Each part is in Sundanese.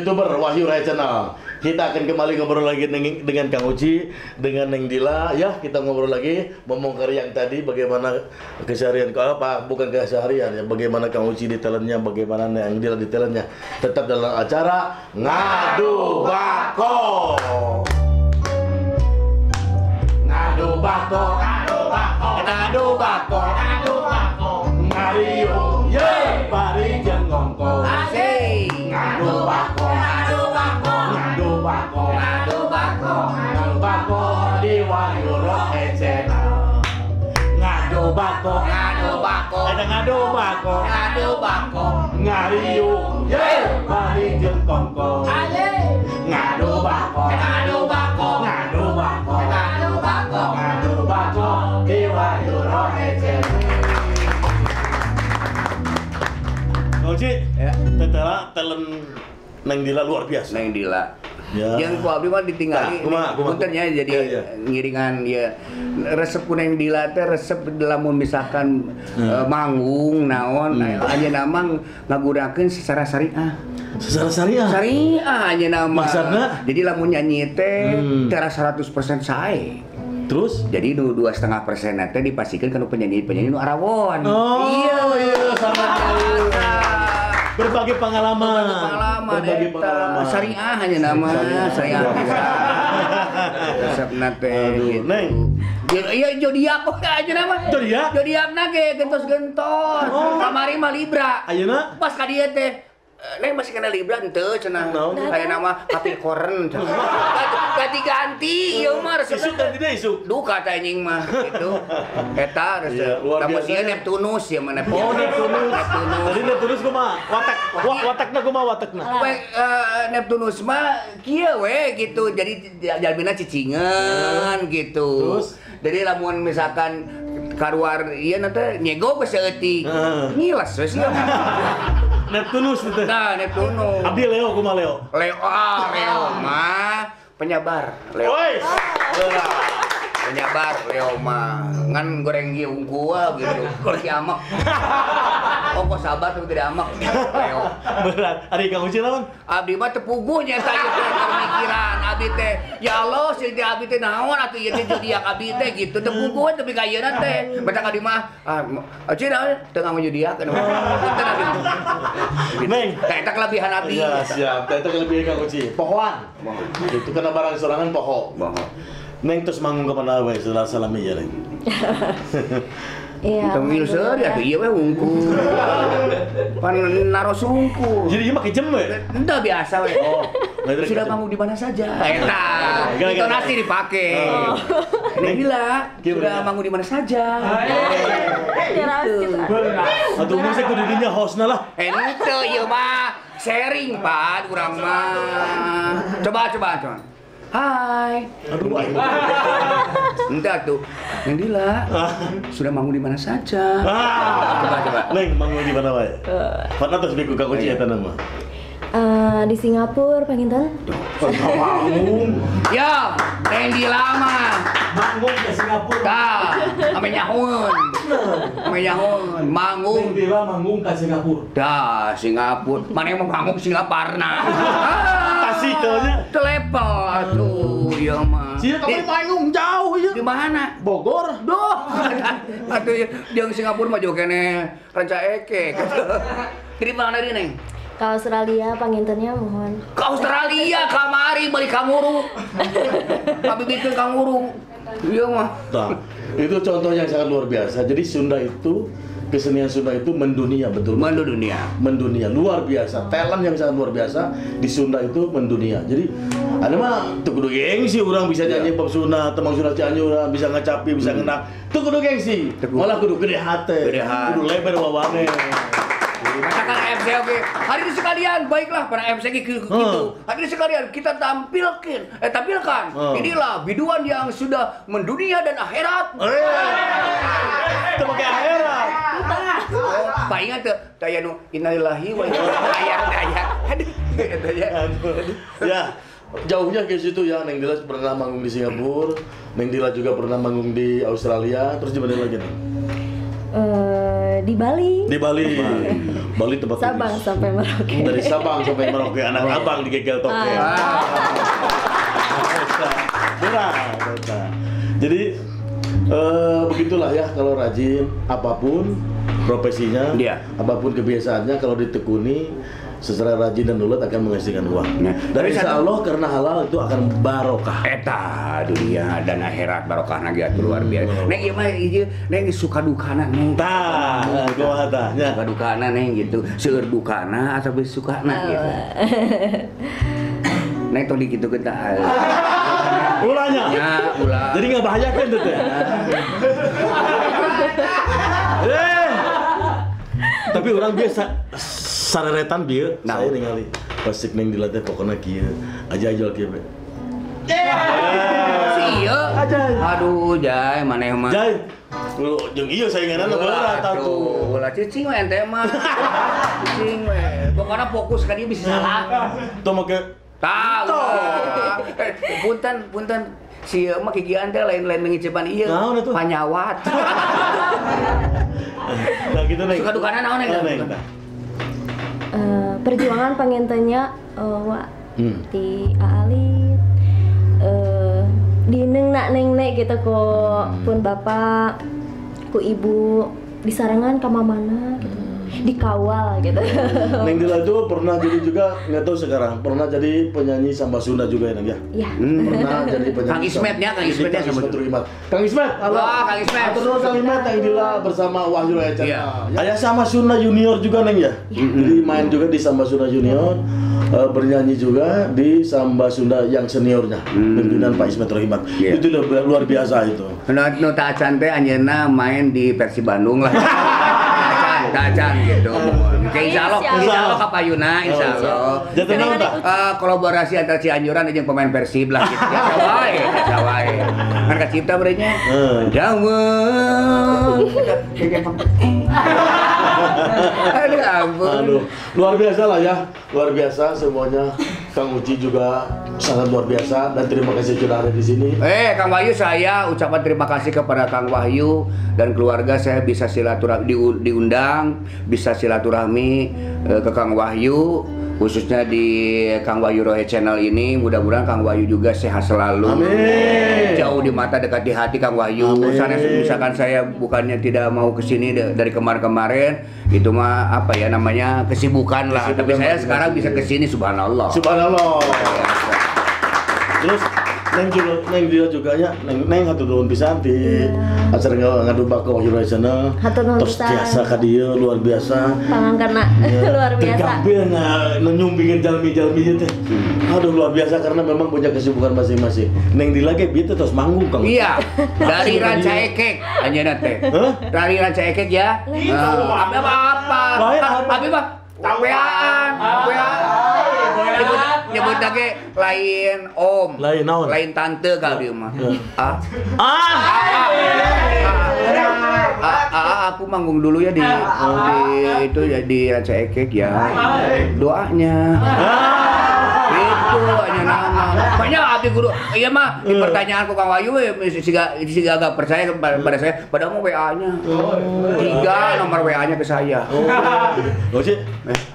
YouTuber Wahyu Rai Channel. Kita akan kembali ngobrol lagi dengan Kang Uci, dengan Neng Dila ya, kita ngobrol lagi membongkar yang tadi bagaimana keseharian apa bukan keseharian ya, bagaimana Kang Uci di talentnya, bagaimana Neng Dila di talentnya. Tetap dalam acara Ngadu Bako. Ngadu Bako, ngadu bako, ngadu bako, ngadu bako. Mario, ye, bari jeung ngongko. Asik. Ngadu bako, ngadu bako, ngadu bako, ngadu bako, ngadu bako di Wahyu Rohe Channel. Ngadu bako, ngadu bako, ada ngadu bako, ngadu bako. Ngariu, ye, bari jeung kongko. Asik. Ngadu bako, ngadu bako, ngadu bako, ngadu bako, ngadu bako di Wahyu Rohe Channel. Oci, ya. Tetela talent Neng Dila luar biasa. Neng Dila. Ya. Yang ku abdi mah ditinggali. Nah, punten ya jadi ya, ya. Ngiringan ya. Resep ku Neng Dila teh resep lamun misalkan manggung naon anjeunna mah ngagunakeun secara syariah. Secara syariah. Syariah anjeunna mah. Maksudna? Jadi lamun nyanyi teh tera 100% sae. Terus? Jadi nu 2,5% teh dipasikeun kana penyanyi-penyanyi nu arawon. Oh, iya, iya sama. Berbagi pengalaman. Berbagi pengalaman. Syariah hanya nama, syariah. Resepna teh gitu. Neng. Iya zodiak aja nama. Zodiak? Zodiakna ge gentos-gentos. Kamari mah Libra. Ayeuna? Pas ka dieu teh Neng masih kena Libra henteu cenah. Aya nama Capricorn. Ganti-ganti ieu mah resep. Isuk ganti deui isuk. Duka teh anjing mah gitu. Eta resep. Lamun sieun Neptunus ieu mah Neptunus. Oh, Neptunus. Jadi Neptunus kumaha? Watak. Watakna kumaha watakna? Neptunus mah kieu we gitu. Jadi jalmina cicingan gitu. Terus jadi lamun misalkan karuar ieu teh nyego geus saeutik. Ngiles we sia. Neptunus itu. Nah, Neptunus. Abdi Leo kumaha Leo? Leo, Leo mah penyabar. Leo. Oi. Penyabar Leo mah. Ngan goreng ieu unggul gitu. Si amek. Oh, kok sabar tapi tidak amek. Leo. Berat. Ari Kang Uci naon? Abdi mah teu puguh nya eta ieu teh pemikiran abdi teh. Ya Allah, si abdi teh naon atuh ieu teh zodiak abdi teh gitu. Teu puguh tapi ka ieuna teh. Baca abdi mah ah euy naon teu nganggo zodiak anu. Punten abdi. Neng, tah eta kelebihan abdi. Ya, siap. Tah eta kelebihan Kang Uci. Pohoan. Itu kana barang sorangan poho. Poho. Neng terus manggung ke mana we setelah salami ya, Neng? Iya. Tong ieu seueur ya ieu we hungkul. Pan naros hungkul. Jadi ieu mah kejem we. Henteu biasa we. Oh, sudah manggung di mana saja. Eta. Intonasi dipake. Neng Dila, sudah manggung di mana saja. Gitu. Atuh mun saya kudu dinya hostna lah. Henteu ieu mah sharing, Pak, urang mah. Coba coba coba. Hai. Aduh, entah tuh. Neng Dila, sudah manggung di mana saja. Coba coba. Neng manggung di mana wae? Pernah terus biku Kang Uci eta nama. Di Singapura, panginten. Manggung. Ya, Neng Dila mah manggung ke Singapura. Tah, ame nyahoeun. Ame nyahoeun, manggung. Neng Dila manggung ke Singapura. Dah, Singapura. Mana yang mau manggung Singaparna. Tasik nya. Telepel atuh ieu mah. Sia kamu manggung jauh ieu. Di mana? Bogor. Duh. Atuh jeung Singapura mah jauh keneh Ranca Ekek. Di mana deui, Neng? Ke Australia pangintennya mohon. Ke Australia kamari beli kanguru. Abi bikin kanguru. Iya mah. Nah, itu contoh yang sangat luar biasa. Jadi Sunda itu, kesenian Sunda itu mendunia, betul. Mendunia. Mendunia, luar biasa. Talent yang sangat luar biasa di Sunda itu mendunia. Jadi ada mah teu kudu gengsi urang bisa nyanyi pop Sunda, temang Sunda Cianjur, bisa ngacapi, bisa ngenang. Teu kudu gengsi. Malah kudu gede hate. Kudu lebar wawane. Katakan MC oke. Hari ini sekalian, baiklah para MC gitu. Hari ini sekalian kita tampilkan, tampilkan. Inilah biduan yang sudah mendunia dan akhirat. Itu pakai akhirat. Pak ingat tuh, daya nu innalillahi wa inna ilaihi raji'un. Aduh, ya. Ya, jauhnya ke situ ya. Neng Dila pernah manggung di Singapura, Neng Dila juga pernah manggung di Australia, terus di mana lagi nih? Di Bali. Di Bali. Bali tempat Sabang sampai Merauke. Dari Sabang sampai Merauke, anak abang di Gegel Toke. Berat. Jadi begitulah ya kalau rajin apapun profesinya, apapun kebiasaannya kalau ditekuni secara rajin dan ulet akan menghasilkan uang. Nah, dan insya Allah karena halal itu akan barokah. Eta dunia dan akhirat barokah lagi luar biasa. Neng ieu mah ieu neng suka dukana neng. Tah, kumaha tah nya. Suka dukana neng gitu. Seueur dukana atau sukana gitu. Neng tong dikitukeun tah. Ulahnya. Ya, ulah. Jadi nggak bahayakan tuh teh. Tapi orang biasa sareretan bieu, saya ningali pasik neng dilatih pokoknya kieu. Aja jual kieu be. Si ieu. Aduh, Jai, maneh mah. Jai. Lu jeung ieu sainganna berat atuh. Ulah cicing we ente mah. Cicing we. Pokoknya fokus ka dieu bisa salah. Tuh make tahu. Punten, punten. Si ieu mah kikian teh lain-lain mengicepan ieu. Panyawat. Nah gitu neng. Suka dukana naon neng? Perjuangan pangintennya di Aalit, di neng nak neng nek gitu kok pun bapak, ku ibu disarangan ke mana gitu, dikawal gitu. Neng Dila itu pernah jadi juga nggak tahu sekarang pernah jadi penyanyi Samba Sunda juga ya Neng ya? Iya. Pernah jadi penyanyi. Kang Ismet ya, Kang Ismet ya sama Kang Ismet. Halo. Wah, Kang Ismet. Terus Kang Ismet Neng Dila bersama Wahyu Ecana. Iya. Ayah sama Sunda Junior juga Neng ya? Jadi main juga di Samba Sunda Junior, bernyanyi juga di Samba Sunda yang seniornya, pimpinan Pak Ismet Rohimat. Itu luar biasa itu. Nu tak acan teh anjeunna main di Persib Bandung lah. Tacan gitu. Oke, insyaallah, insyaallah kapayuna, insyaallah. Jadi kolaborasi antara Cianjuran jeung pemain Persib lah gitu. Biasa wae, biasa wae. Kan kacipta berenya. Daun. Aduh ampun. Aduh, luar biasa lah ya. Luar biasa semuanya. Kang Uci juga sangat luar biasa dan terima kasih sudah ada di sini. Kang Wahyu, saya ucapan terima kasih kepada Kang Wahyu dan keluarga. Saya bisa silaturahmi diundang, bisa silaturahmi ke Kang Wahyu, khususnya di Kang Wahyu Rohe Channel ini. Mudah-mudahan Kang Wahyu juga sehat selalu. Amin. Jauh di mata, dekat di hati Kang Wahyu. Misalkan saya bukannya tidak mau kesini dari kemarin-kemarin, itu mah apa ya namanya kesibukan lah. Kesibukan. Tapi saya sekarang bisa kesini, subhanallah. Subhanallah. Terus Neng Dila juga ya, Neng hatur nuhun pisan di acara ngadu bako Wahyu Rohe Channel. Terus tiasa ka dieu luar biasa. Pangangkarna luar biasa. Tergampil nyumbingin jalmi-jalmi teh. Aduh luar biasa karena memang punya kesibukan masing-masing. Neng Dila ge bieu teh terus manggung Kang. Iya, dari Rancaekek anjeunna teh. Dari Rancaekek ya. Apa-apa. Abi mah wean, wean. Nyebut lagi lain om, lain naon, lain tante kali mah. Aku manggung dulu ya di itu ya di Rancaekek ya. Doanya. Itu hanya nama. Banyak abdi guru. Iya mah di pertanyaan ku Kang Wahyu siga agak percaya kepada saya. Padahal mau WA-nya. 3 nomor WA-nya ke saya. Uci.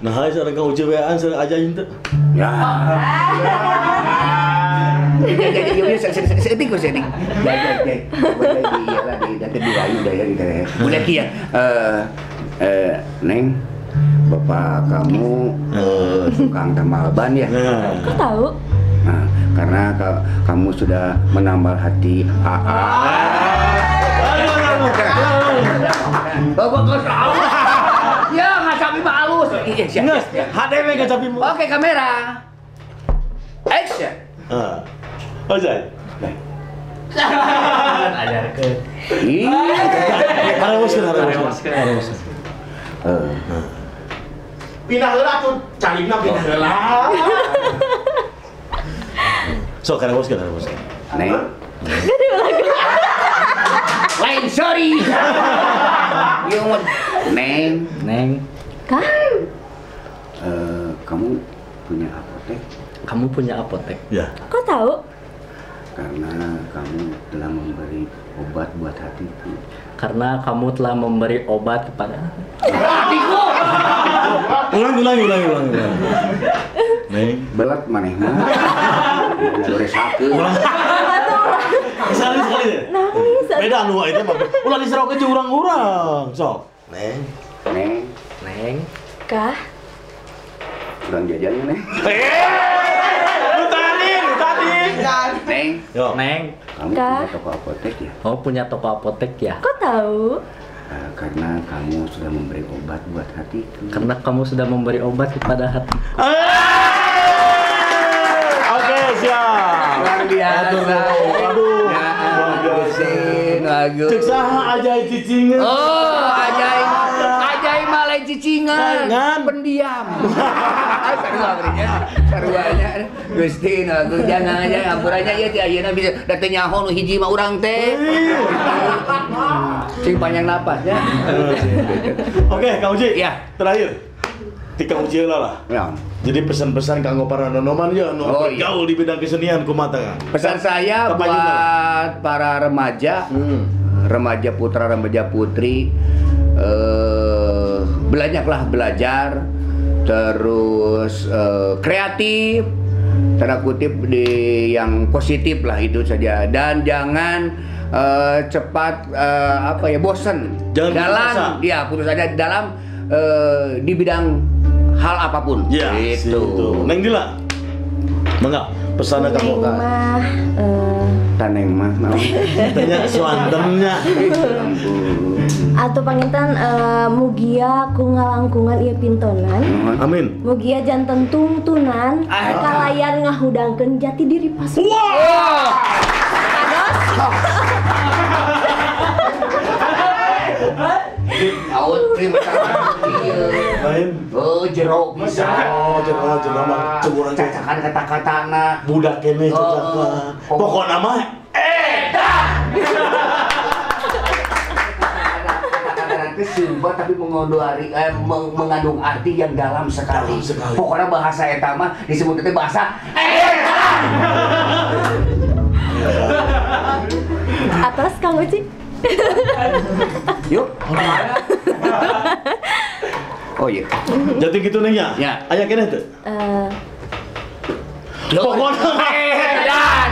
Nah, sareng Kang Uci WA-an sareng aja henteu. Ya. Seetik seetik. Udah kia. Neng, bapak kamu tukang tambal ban ya? Kok tahu? Nah, karena kamu sudah menambal hati AA. Bapak ya, ngacapi mah halus. Nges, HDM ngacapi mah. Oke, kamera. Action. Oh, Jai. Ajarkeun. Ih. Harewoskeun, harewoskeun. Pindah heula tuh, calingna pindah heula. Sok harewoskeun, harewoskeun. Neng. Lain sorry. Ieu Neng, Neng. Kah? Kamu punya apotek? Kamu punya apotek? Ya. Kok tahu? Karena kamu telah memberi obat buat hatiku. Karena kamu telah memberi obat kepada hatiku. Ulang. Neng, belat maneh mah. Ulang. Sekali deh. Nangis. Beda anu itu mah. Ulah diserokeun jeung urang-urang. Sok. Neng. Neng. Neng. Kah? Kurang jajan ya, Neng. Lu tadi. Neng. Yo. Neng. Kamu punya toko apotek ya? Oh, punya toko apotek ya? Kok tahu? Karena kamu sudah memberi obat buat hatiku. Karena kamu sudah memberi obat kepada hatiku. Oke, siap. Luar biasa. Aduh. Luar biasa. Bagus. Cek saha ajaib cicingan. Oh, ajaib. Ajaib mah lain cicingan. Pendiam. Saruanya. Gusti nu jangan aja ampurannya ieu teh ayeuna bisa da teu nyaho nu hiji mah urang teh. Cing panjang napasnya. Oke, Kang Uji. Ya. Terakhir. Ti Kang Uji lah. Ya. Jadi pesan-pesan kanggo para nonoman ya nu bergaul di bidang kesenian kumaha Kang? Pesan saya buat para remaja, remaja putra, remaja putri, banyaklah belajar, terus kreatif, tanda kutip di yang positif lah itu saja, dan jangan cepat bosen. Jangan dalam ya putus aja dalam di bidang hal apapun. Ya, gitu. Neng Dila, mangga pesannya kamu kan? Taneng mah, tanya suantemnya. Atau panginten mugia ku ngalangkungan ieu pintonan. Amin. Mugia janten tungtunan kalayan ngahudangkeun jati diri pasundan. Wah. Aut terima kasih. Lain. Oh, jero bisa. Oh, jero mah ceburan cacakan kata-katana. Budak kene cacakan. Pokona mah edan. Kata-kata nanti simpel tapi mengandung arti yang dalam sekali. Pokoknya bahasa eta mah disebut teh bahasa edan. Atas Kang Uci. Yuk. Oh iya. Jadi gitu Neng ya? Ya. Aya keneh teu? Pokona edan.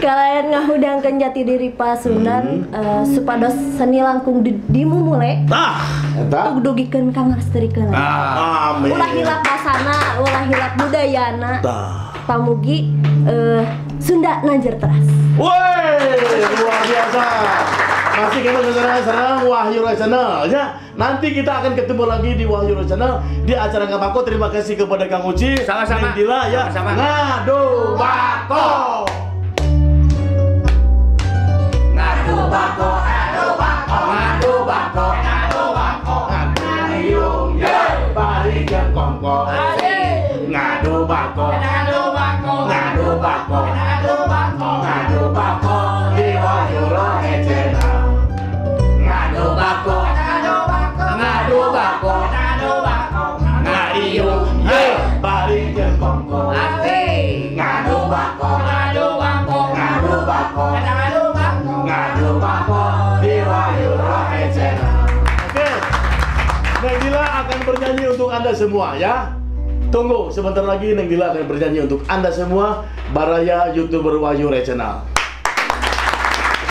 Kalayan ngahudangkeun jati diri pasundan supados seni langkung dimumule. Tah, eta dugikeun ka ngalestarikeun. Amin. Ulah hilap basana, ulah hilap budayana. Tah. Pamugi Sunda nanjer teras. Woi, luar biasa. Masih kita bersama Wahyu Channel ya. Nanti kita akan ketemu lagi di Wahyu Channel di acara Ngabako. Terima kasih kepada Kang Uci. Sama-sama. Neng Dila ya. Sama-sama. Ngadu bako. Ngadu bako, ngadu bako, ngadu bako, ngadu bako. Ngadu ye bari jeung kongko. Ngadu bako, ngadu bako, ngadu bako, ngadu bako, ngadu bako di Wahyu Channel. Ngadu bako, ngadu bako, ngadu bako, ngadu bako, ngariung ye bari jeung kongko. Ngadu bako, ngadu bako, ngadu bako, ngadu bako, ngadu bako di Wahyu Channel. Oke, Neng Dila akan bernyanyi untuk Anda semua ya. Tunggu sebentar lagi Neng Dila akan bernyanyi untuk Anda semua, baraya YouTuber Wahyu Channel.